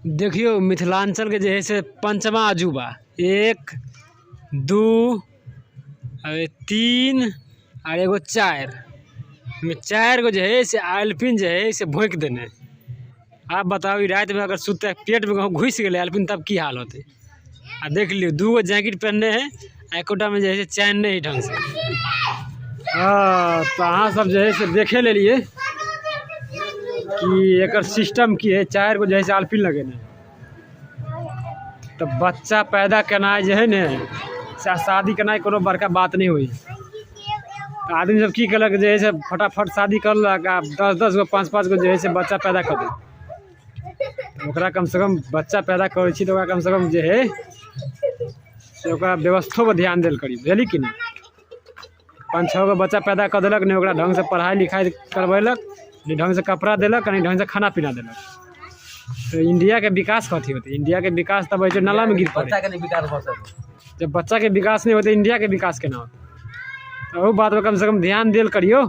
देखियौ मिथिलाञ्चलके जे हइ से पञ्चमा अजूबा। एक, दू, तीन आर एगो चारि। एहिमे 4 गो जे हइ से आलपिन जे हइ से भोंकि देने। आब बताउ ई रातिमे अगर सुततै, पेटमे कहूँ घुसि गेलै आलपिन, तब की हाल होतै? आ देख लियौ, 2 गो जैकेट पहिनने हइ आ एकोटामे जे हइ से चैन नहि हइ ढङ्गसँ। हँ, तऽ अहाँ सब जे हइ से देखे लेलियै कि एकर सिस्टम की हइ। 4 गो जे हइ से आलपिन लगेने हइ। तऽ बच्चा पैदा केनाइ जे हइ ने से शादी केनाइ कोनो बड़का बात नहि होइ। तऽ आदमी सब की केलक जे हइ से फटाफट शादी करलक आ 10-10 गो, 5-5 गो जे हइ से बच्चा पैदा कऽ देलक। ओकरा कमसँ कम बच्चा पैदा करै छी तऽ ओकरा कमसँ कम जे हइ से ओकरा व्यवस्थोपर ध्यान देल करी, बुझलियै कि नहि? 5-6 गो बच्चा पैदा कऽ देलक, नहि ओकरा ढङ्गसँ पढ़ाइ लिखाइ करबेलक, नहि ढङ्गसँ कपड़ा देलक, नहि ढङ्गसँ खाना पीना देलक। तऽ इण्डियाके विकास कथी होतै? इण्डियाके विकास तब होइ छै नालामे गिर पड़ै। बच्चाके नहि विकास भऽ सकै। जब बच्चाके विकास नहि होतै, इण्डियाके विकास केना होतै? तऽ ओहू बातपर कमसँ कम ध्यान देल करियौ।